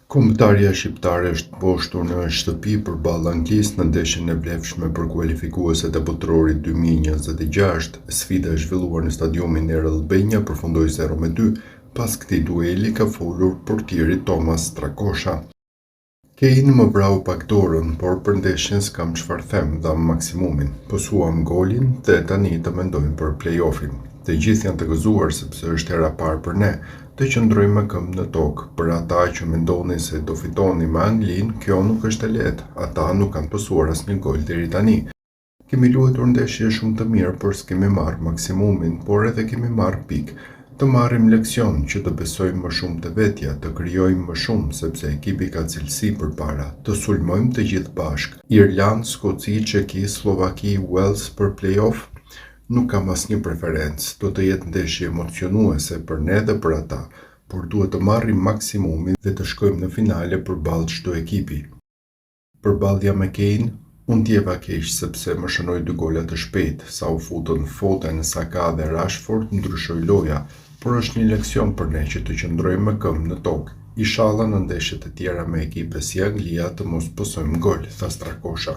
Kombëtarja shqiptare është mposhtur në shtëpi përballë Anglisë në ndeshjen e vlefshme për kualifikueset e Botërorit 2026. Sfida e zhvilluar në stadiumin Air Albania përfundoi 0-2. Pas këtij dueli ka folur portieri Thomas Strakosha. Kane më vrau pak dorën, por për ndeshjen s'kam çfarë them, dhamë maksimumin. Pësuam golin dhe tani të mendojmë për play-offin. Të gjithë janë të gëzuar sepse është hera parë për ne, të qëndrojmë me këmbë në tokë. Për ata që mendonin se do fitoni me Anglinë, kjo nuk është e lehtë. Ata nuk kanë pësuar asnjë gol deri tani. Kemi luajtur ndeshje shumë të mirë, por s'kemi marrë maksimumin, por edhe kemi marrë pikë. Të marrim leksion që të besojmë më shumë te vetja, të krijojmë më shumë, sepse ekipi ka cilësi përpara, të sulmojmë të gjithë bashkë. Irlandë, Skoci, Çeki, Sllovaki, Uells për play-off? Nuk kam asnjë preferencë, do të jetë ndeshje emocionuese për ne dhe për ata, por duhet të marrim maksimumin dhe të shkojmë në finale përballë çdo ekipi. Përballja me Kane? U ndjeva keq sepse më shënoi dy gola të shpejtë, sa u futën Foden, Saka dhe Rashford ndryshoi loja, por është një leksion për ne që të qëndrojmë me këmbë në tokë. Ishalla në ndeshjet e tjera me ekipe si Anglia të mos pësojmë gol, tha Strakosha.